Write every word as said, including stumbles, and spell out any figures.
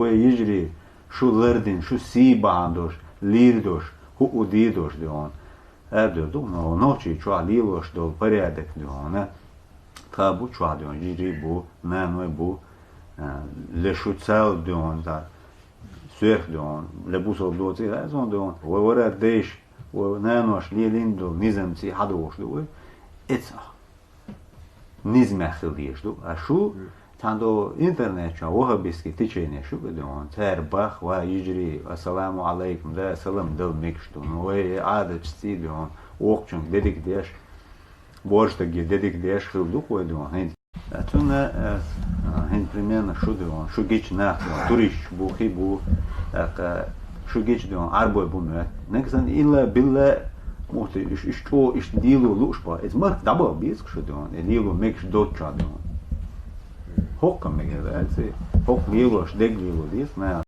Вай йижарий, шу лардина, шу сий бахьан долуш, лийр долуш, хӀуъу дийр долуш ду хьуна. Аьлла ду, но нохчий чохь лелош долу порядок ду хьуна. Тха бу чохь ду хьуна, йижарий бу, наной бу, а, ле шу цал ду хьуна, та, соьрх ду хьуна, ле бусалба доций хьаьзон ду хьуна. Вай вара дайша, вай наноша лелийна долу низамций хьадогӀуш ду вай. Эцахь. Низамехь хила дезаш ду. А шу, цхьана до интернет чохь ваххабистский течение шу бу ду хьуна. Цара бах, ва йижарий, ассаламу алайкум, да, салам дала мегаш ду. Ну, вай Ӏадатчу цӀий ду хьуна. Вокхачуьнга дедик деш, божтаге дедик деш хила ду вай ду хьуна. ХӀинца. А цунна, а, хӀинца примерно шу ду хьуна, шу гича нах ду хьуна, туристаш бу, хи бу, тӀаккха шу гича ду хьуна, Ӏарбой бу моьтту. Нагахь санна илла, билла, мухти, уьш, уьш чӀогӀа, уьш лело лууш бу. Иза марх дӀабаха беза шу ду хьуна, и лело мегаш доцчохь ду хьуна. ХӀокху мегар, а, ци, хӀокху лелош, дег лело деза, наха.